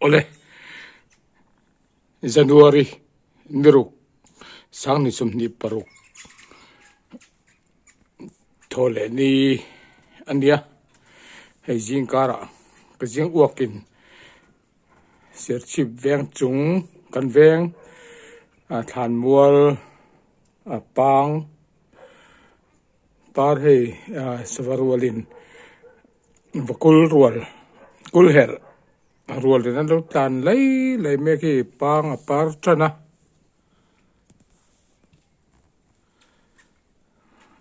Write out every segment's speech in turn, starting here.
Awle January ni ruk sang ni 26 thaw leh ni a nia hei zing karah ka zing uakin Serchhip veng chung kan veng thlanmual a pang par hei sava rualin vakul rual kul herh rual in an lo tlan lai lai mek hi pang a par tan a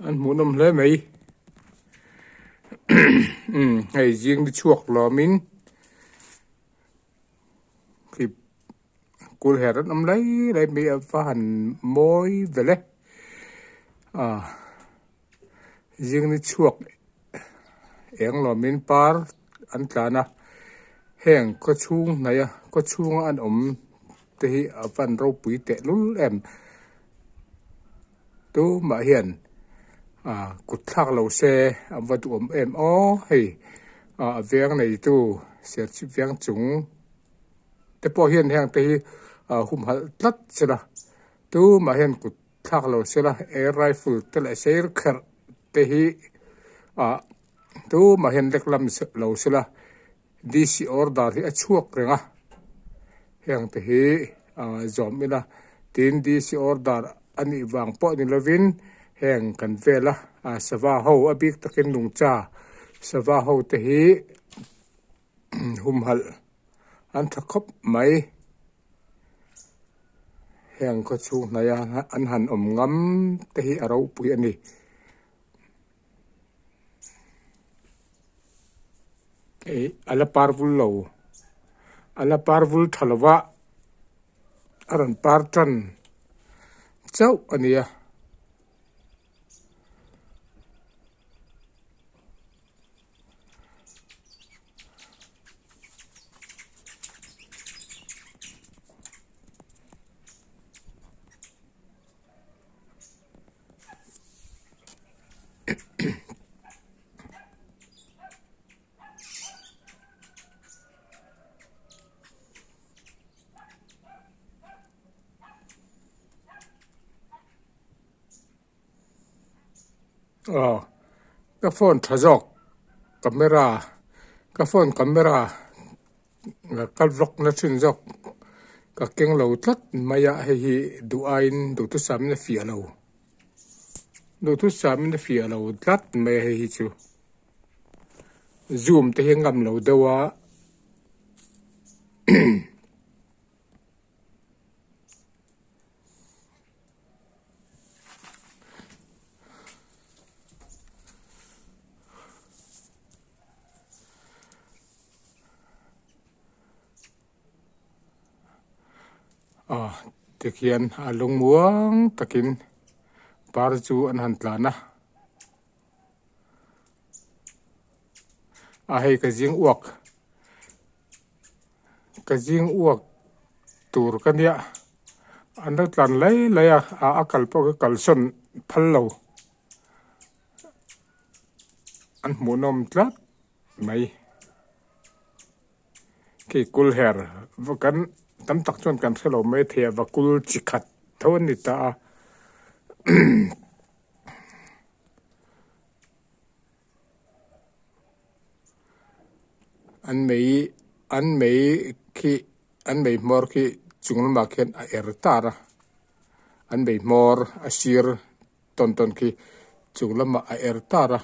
an hmuhnawm hle mai hei zing ni chhuak lawmin khi kul her an awm lai lai mai a va han mawi vel e ah zing ni chhuak eng lawmin par an tlan a heng khaw chhung hnaih a khaw chhunga an awm te hi a van ropui teh lul em tumah hian ah kut thlak lo se a va duhawm em aw hei ah a veng neitu serchhip veng chung te pawh hian heng te hi ah humhalh tlat sela tumah hian kut thlak lo sela air rifle te leh seir kherh te hi ah tumah hian lek lam lo sela D_C order hi a chhuak reng a heng te hi ah zawm ila tin D_C order a nih vang pawh ni lovin heng kan vela ah sava ho a bik takin nungcha sava ho te hi humhalh an tha khawp mai. Heng khaw chhung hnaia an han awm ngam te hi a ropui a ni. Ih a la par vul lo a la par vul tha lo va a rawn par tan chauh a nia. Aw ka phone tha zawk camera ka phone camera ka vlog na thin zawk ka keng lo tlat mai a hei hi duh aiin duhthusam in a fiah lo duhthusam in a fiah lo tlat mai a hei hi chu zoom te hi a ngam lo deuh a. Aw tikhian a lungmuang takin par chu an han tlan a a hei ka zing uak. Ka zing uak tur ka nia an lo tlan lai lai a a kal pawh ka kalsawn phal lo an hmuhnawm tlat mai khi kul her kan tam tak chuan kan hrelo mai thei a vakul chi khat tho a ni ta a. An mei an mei khi an mei hmawr khi chung lamah khian a er tar a an mei hmawr a sir tawn tawn khi chung lamah a er tar a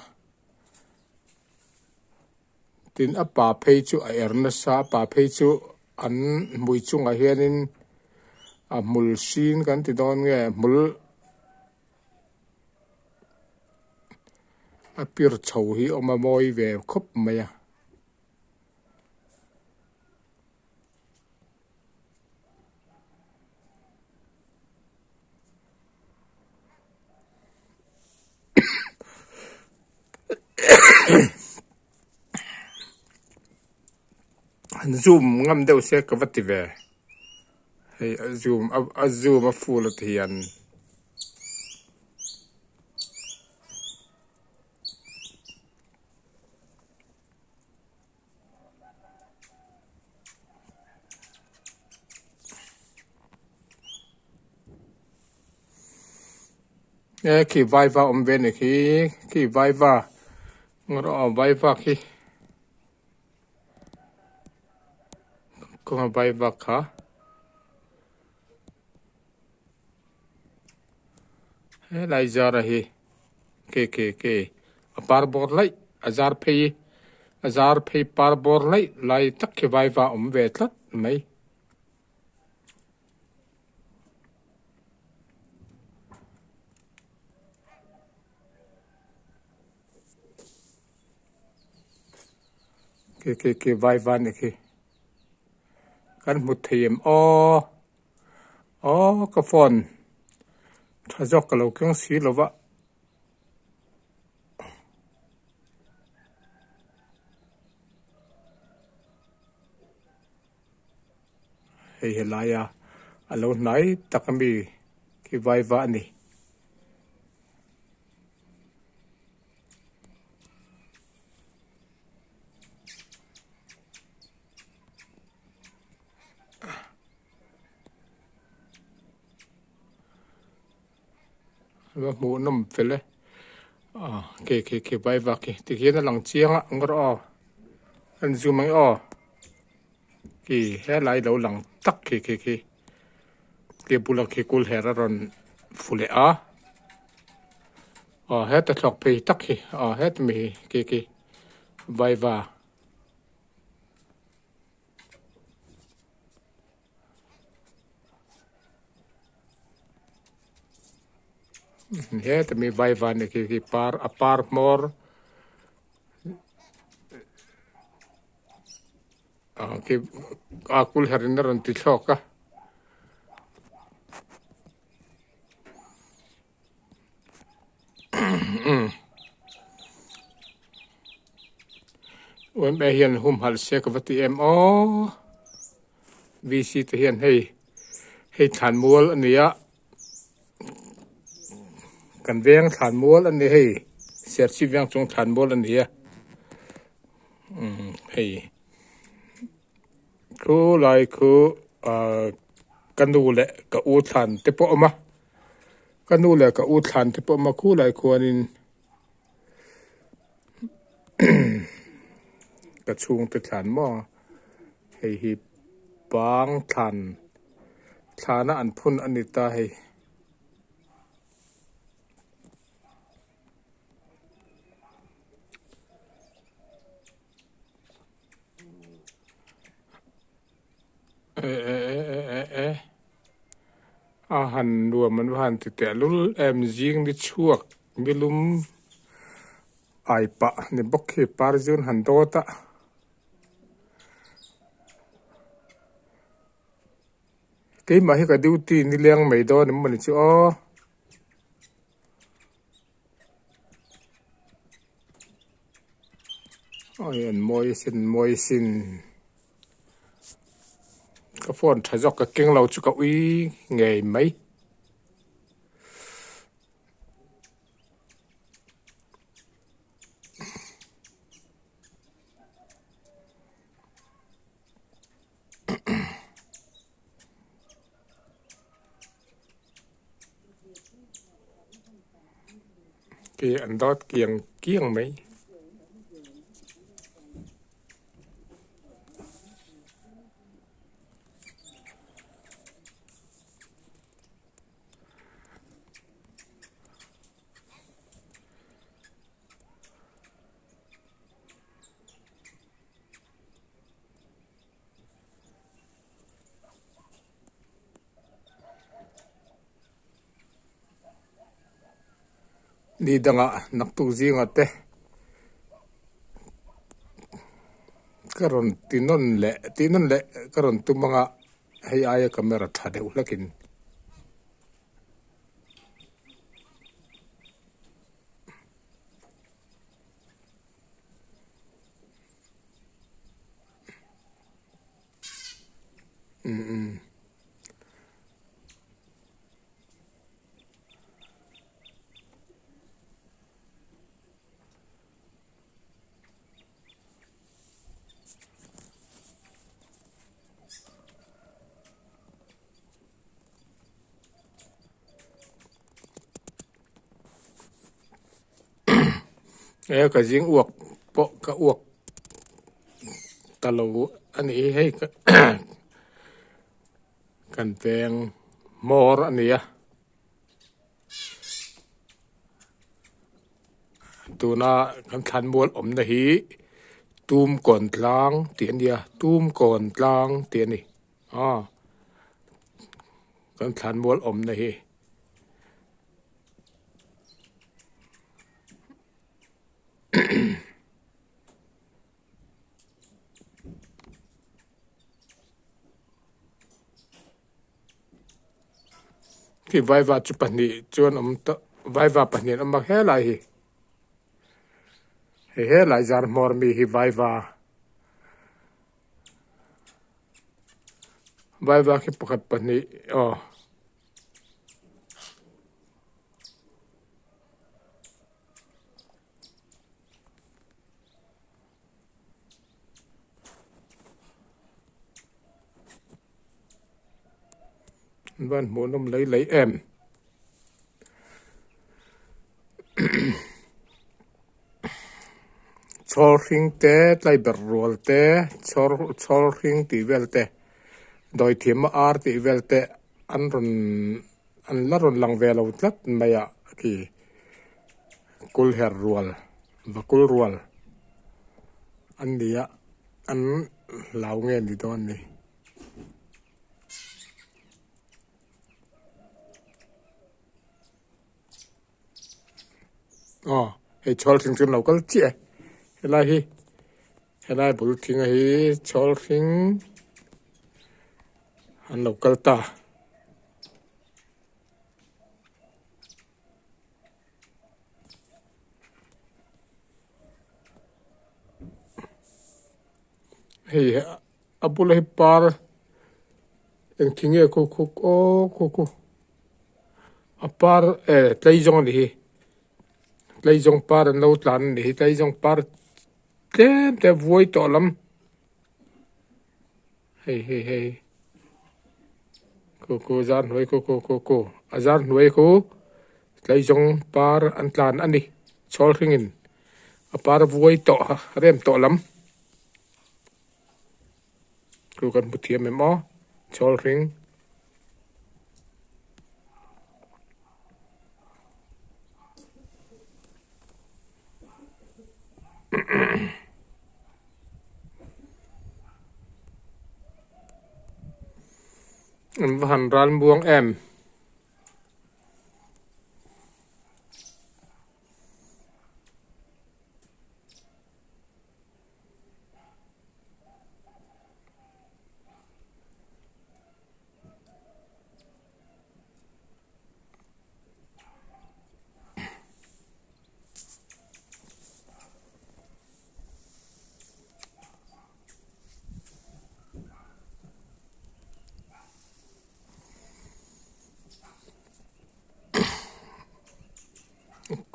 tin a pa phei chu a er nasa a pa phei chu an hmui chungah hianin a hmul hring kan ti dawn nge hmul. A pir chho hi awm a mawi ve khawp mai a. An zoom ngam deuh se ka va ti ve. Hei a zoom a zoom a full a ti hian. E khi vaiva awm ve ni khi khi vaiva ngaw vaiva khi kawng a vaiva kha. Helai zara hi ke ke ke a par bawr laih a zar phei a zar phei par bawr laih lai tak khi vaiva a awm ve tlat mai. Ke ke ke vaiva a ni khi kan hmu thei em aw. Aw ka phone tha zawk ka lo keng si lo va. Hei helaia a lo hnai tak ami khi vai va a ni. Va hmuh nawm fel e ah ke ke ke vai vak hi tikhian a lang chiang a ang rawh aw an zoom ang e aw khi helai lo lang tak khi khi khi ke bula khi kul her a rawn fu leh a aw heta thlawk phei tak hi aw heta mi hi khi khi vai va. Heta mi vaiva ni khi khi par a par hmawr ah khi a kul her in a rawn ti thlawk a. Umm hian humhalh se ka va ti em aw VC te hian hei hei thlan mual a ni a kan veng thlan mual a ni hei Serchhip veng chung thlan mual a ni a umm hei khu lai khu ah ka nu leh ka u thlan te pawh a awm a. Ka nu leh ka u thlan te pawh a khulai khuanin ka chhungte thlan maw hei hi pang thlan thlana an phun a ni ta hei. E e e e e e a han nuam an va han ti teh lul em zing ni chhuak nilum ai pah ni bawk khi par zun han dawt a. Keimah hi ka duty nileng mai dawn em mawni chu aw. Awi an mawi sin an mawi sin ka phone tha zawk ka keng lo chu ka ui ngei mai. Khi an dawt kiang kiang mai. Ni dangah naktuk zingah te ka rawn ti nawn leh tih nawn leh ka rawn tum anga hei aia camera tha deuh hlekin. Umm. He ka zing uak pawh ka uak ta lo a ni hi hei kan veng hmawr a ni a tuna kan thlan mual awmna hi tum kawn tlang tih a nia tum kawn tlang tih a ni aw kan thlan mual awmna hi. Khi vaiva chu pahnih chuan awm tawh vaiva pahnih an awm a helai hi hei helai zar hmawr mi hi vaiva vaiva khi pakhat pahnih aw. Van hmuh nawm lei lei em. Chhawr hring te tlaiberh rual te chhawr chhawr hring tih vel te dawithiam a ar tih vel te an rawn an la rawn lang ve lo tlat mai a khi kulher rual vakul rual an ni a an hlau nge ni dawn ni. Aw hei chhawl hring chu an lo kal chiah e helai hi helai bul thinga hi chhawl hring an lo kal ta. Hei a bula hi par engthing nge khu khu aw khu khu a par eh tleizawng a ni hi tleizawng par an lo tlan a ni hi tleizawng par tlem te vuai tawh lam hei hei hei khu khu zar hnuai khu khu khu khu a zar hnuai khu tleizawng par an tlan a ni chhawl hringin a par vuai tawh a rem tawh lam. Chu kan hmu thiam em aw chawl hring. An va han ral muang em.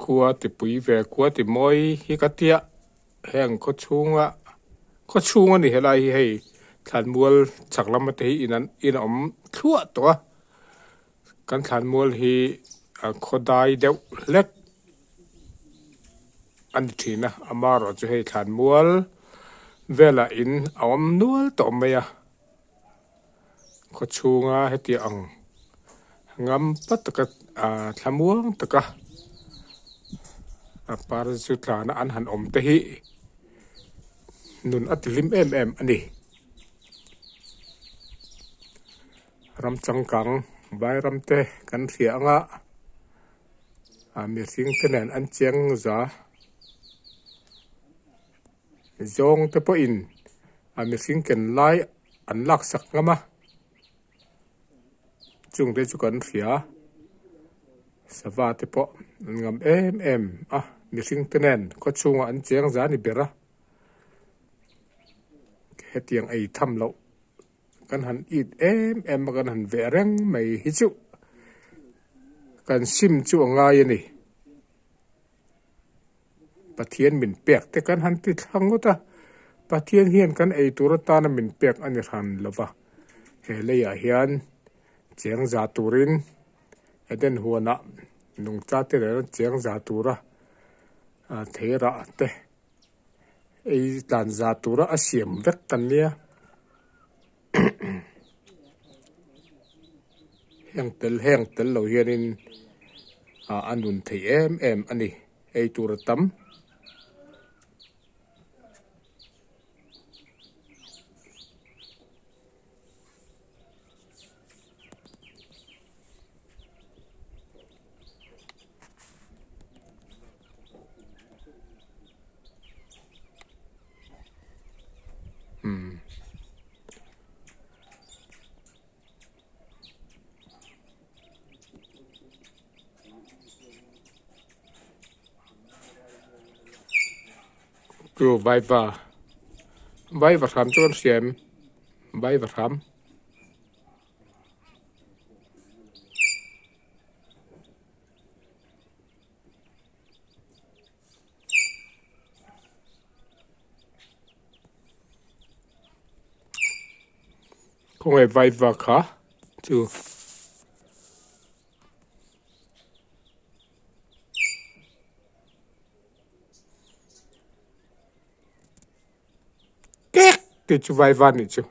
Khua ti pui ve khua ti mawi hi ka tia. Heng khaw chhunga khaw chhung a ni helai hi hei thlanmual chhak lama te hi in an in a awm thluah tawh a kan thlanmual hi a khaw dai deuh hlek a ni thin a amaherawh chu hei thlanmual velah in a awm nual tawh mai a khaw chhunga heti ang ngam pa taka ah thlamuang taka a par chu tlana an han awm te hi nun a ti hlim em em a ni ram changkang vai ram te kan hria anga ah mihring te nen an cheng za zawng te pawhin a mihring ken lai an laksak ngam a chung te chu kan hria sava te pawh an ngam em em a mihring te nen khaw chhungah an cheng za ni ber a hetiang ei tham loh kan han it em em a kan han veh reng mai hi chu kan sim chu a ngai a ni. Pathian min pek te kan han ti thla ngawt a, Pathian hian kan ei tur atana min pek a ni hran lo va, he leiah hian cheng za turin Eden huanah nungcha te reng cheng za tura. Theirah te ei tlan za tura a siam vek kan nia heng tel heng tel lo hianin ah a nun thei em em a ni ei tur a tam. Umm. Chu vaiva vaiva hram chu kan hria em vaiva hram. Khawngaih vaiva kha chu. Kek tih chu vaiva nih chu.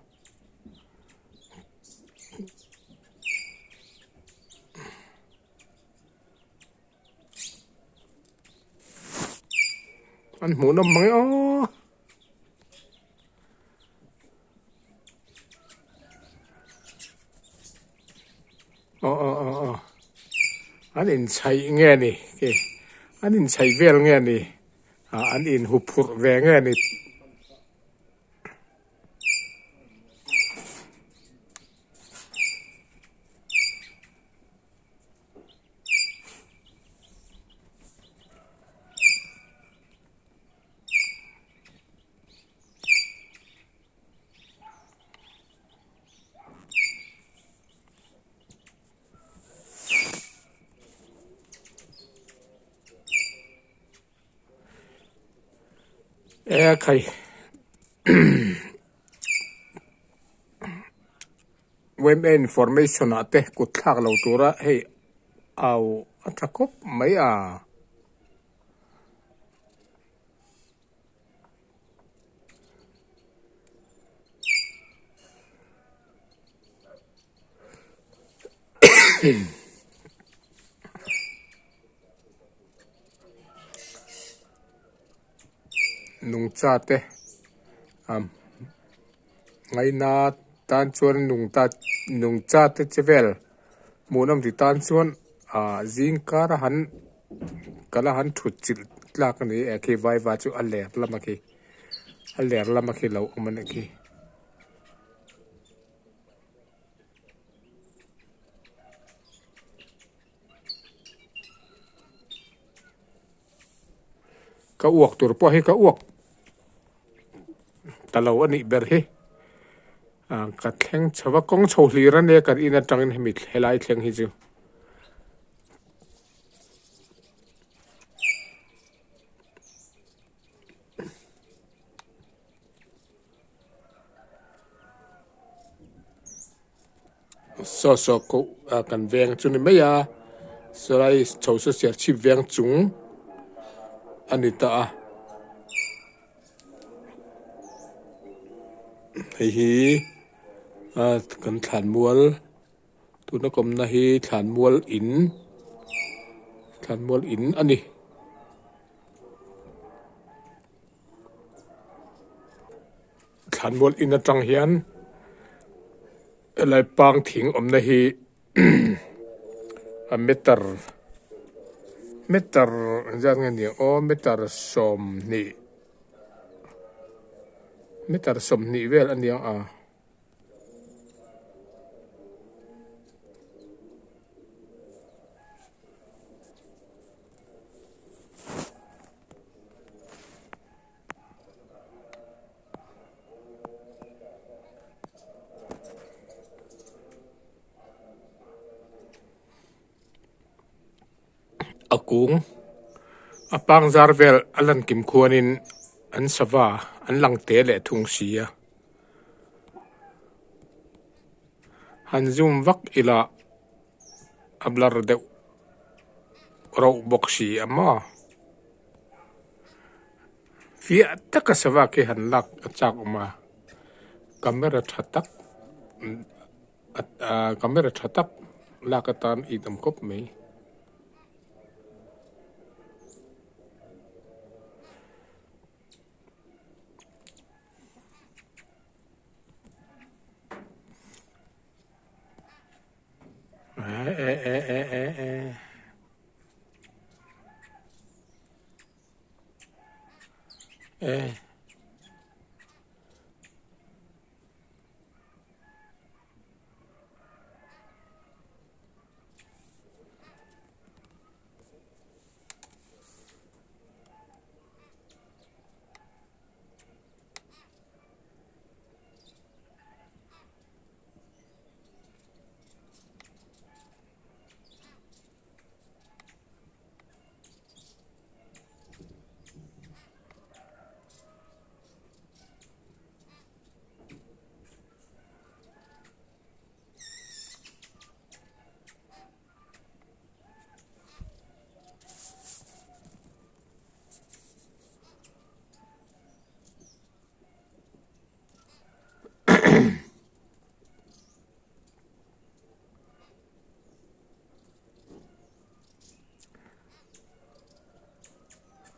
An hmuh nawm mang e aw. Aw aw aw aw an inchhaih nge ni an inchhaih vel nge ni ah an inhuphurh ve nge ni. E khai Women information ah te kut thlak lo tura hei au a tha khawp mai a. Nungcha te ngaina tan chuan nungta nungcha te che vel hmuhnawm ti tan chuan ah zing kar a han kal a han thut chilh tlak a ni e khi vaiva chu a ler lam a khi a ler lam a khi lo awm a nih khi. Ka uak tur pawh hi ka uak ta lo a nih ber hi ah ka thleng chho a kawng chho hlir a nia kan in atangin hemi helai thleng hi chu. Saw saw koh ah kan veng chu ni mai a sawlai chho saw serchhip veng chung a ni ta a hei hi ah kan thlanmual tuna kawmna hi thlanmual in thlanmual in a ni. Thlanmual in atang hian helai pang thing awmna hi a meter meter engzat nge ni ang aw meter sawmhnih meter sawmhnih vel a ni ang a. A kung a pang zar vel a lan kim khuanin an sava an lang te leh thung si a han zoom vak ila a blur deuh rauh bawk si a maw. Fiah taka sava khi han lak a chak awm a camera tha tak ahh camera tha tak lak atan it awm khawp mai. Eh eh eh eh eh. Eh.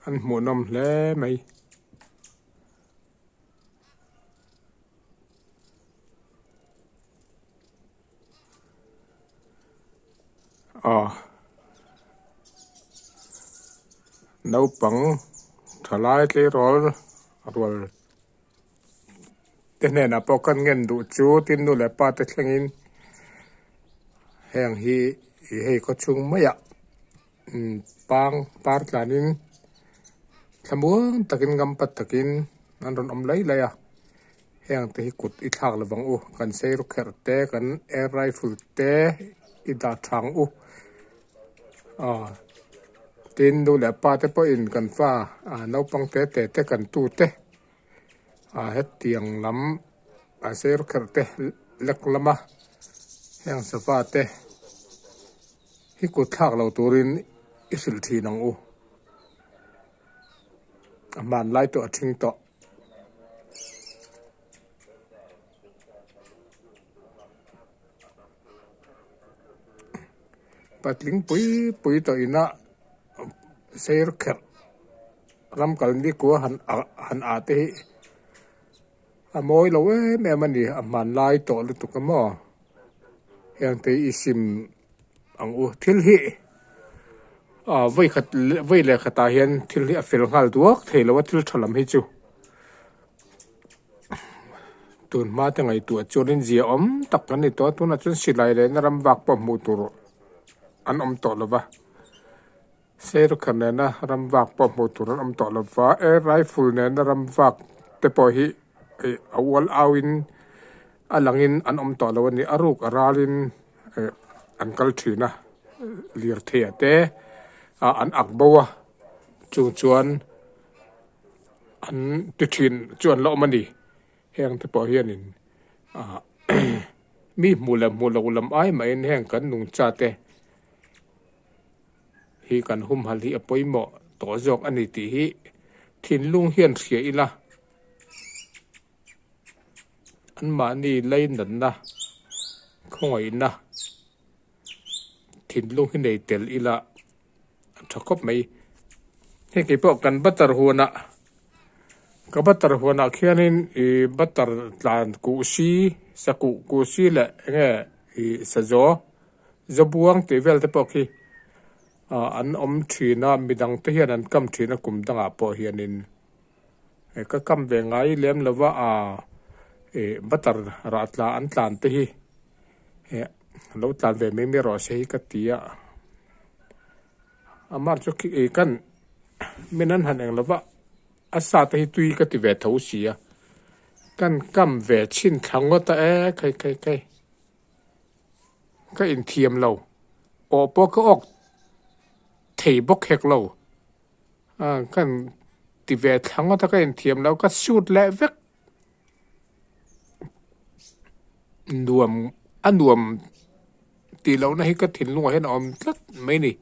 An hmuhnawm hle mai. Aw naupang thalai tleirawl rual te hnenah pawh kan ngen duh chu tin nu leh pa te thlengin heng hi ih hei khawchhung maiah pang par tlanin thlamuang takin ngam pat takin an rawn awm lai lai a heng te hi kut i thlak lo vang u kan sei ru kherh te kan air rifle te i dah tha ang u aw tin nu leh pa te pawhin kan fa ah naupang te te te kan tu te ah hetiang lam a sei ru kherh te lek lama heng sofa te. Hi kut thlak lo turin i hrilh thin ang u. A hmanlai tawh a thing tawh. Patling pui pui tawh ina seir kherh ram kal ni kua han han ah te hi a mawi lo em em a ni. A hmanlai tawh lutuk a maw. Heng te i sim ang u thil hi ah vawi khat vawi leh khatah hian thil hi a fel nghal duak thei lo a thil tha lam hi chu tun hma te ngaihtuah chuanin zia awm tak kan ni tawh a tunah chuan silai lehna ram vak pawh hmuh tur an awm tawh lo va serkha nena ram vak pawh hmuh tur an awm tawh lo va air rifle nena ram vak te pawh hi ih a ual au in. A langin an awm tawh lo a ni. A ruk a ralin eh an kal thin a lirthei ah te ah an ak bo a chung chuan an ti thin chu an la awm a ni. Heng te pawh hianin ah mi hmuh leh hmuh loh lam ai mahin heng kan nungcha te hi kan humhalh hi a pawimawh tawh zawk a ni tih hi thinlung hian hria ila. Anmahni leinatna khawngaihna thinlung hi nei tel ila a tha khawp mai. Hei keipawh kan butter huanah ka butter huanah khianin ih butter tlan kuh si sakuh kuh si leh eng nge ih sazaw zawbuang tih vel te pawh khi ah an awm thin a midang te hian an kam thin a kum dangah pawh hianin. Ka kam ve ngai lem lo va aa ih butter rah tla an tlan te hi eh lo tlan ve mai mai rawh se hi ka ti a amah chu khi ih kan min an han eng lo va a sa te hi tui ka ti ve tho si a kan kam ve chhin thla ngawt a e khai khai khai ka inthiam lo awh pawh ka awk thei bawk hek lo. Ah kan ti ve thla ngawt a ka inthiam lo ka shoot leh vek nuam a nuam tih lohna hi ka thinlungah hian a awm tlat mai a ni.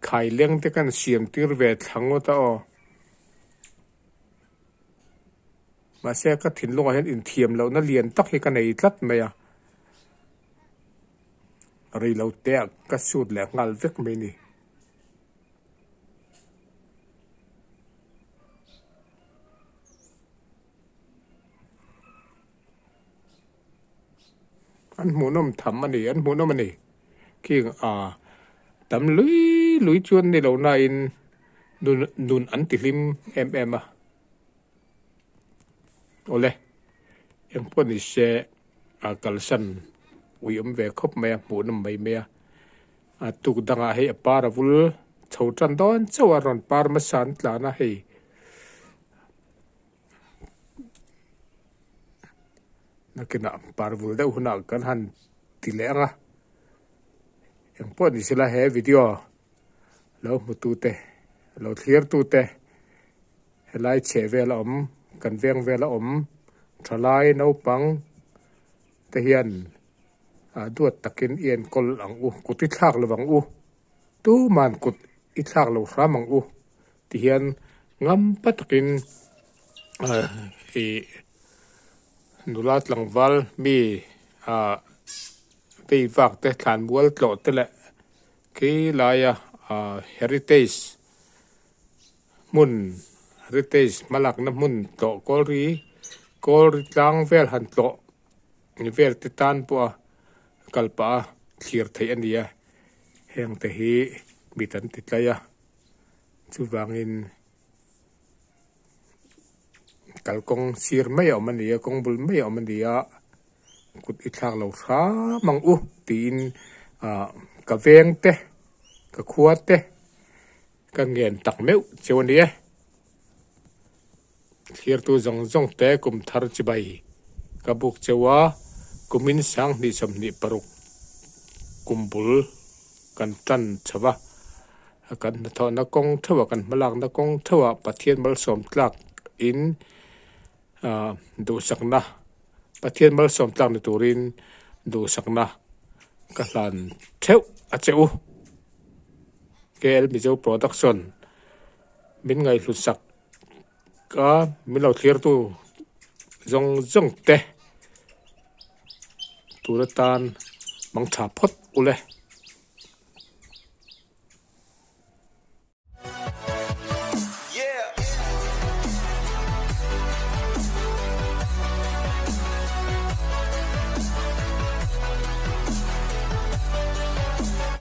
Khai leng te kan siam tir ve thla ngawt a aw. Mahse ka thinlungah hian inthiam lohna lian tak hi ka nei tlat mai a. Rei lo te ah ka sut leh nghal vek mai a ni. An hmuhnawm tham a ni, an hmuhnawm a ni. Khing a tam lui lui chuan ni lo nain nun nun an ti hlim em em a. Awle, engpawh ni se a kalsan ui awm ve khawp mai a, hmuhnawm mai mai a. A tuk dangah hei a par a vul chho tan dawn chauh a, rawn par hmasa an tlan a hei. Nakinah par vul deuh hunah kan han ti leh ang a, engpawh ni sela he video lo hmu tute lo thlir tute helai chheh vel a awm kan veng vel a awm thalai naupang te hian ah duat takin i enkawl ang u kut i thlak lo ang u tuman kut i thlak lo hram ang u. Tihian ngampa takin ih nula tlangval mi ah vei vak te thlan mual tlawh te leh khi laia ah heritage hmun heritage hmalakna hmun tlawh kawlri kawlri tlang vel han tlawh vel te tan pawha kal pah a thlir theih a ni a heng te hi mit an ti tlai a. Chuvangin kalkawng sir mai a awm a ni a, kawng bul mai a awm a ni a, kut i thlak lo hram ang u tiin ah ka veng te ka khua te ka ngen tak meuh cheu a ni e. Thlirtu zawng zawng te kum thar chibai ka buk cheu a, kumin sanghnih 26 kum bul kan tan chho va, kan hnathawhna kawng theuh ah kan hmalakna kawng theuh ah Pathian malsawm tlak in duhsakna Pathian malsawm tlak ni turin duhsakna ka hlan theuh a che u. KL Mizo Production min ngaihhlutsak Ka min lo thlirtu zawng zawng te tur atan mang tha phawt ule.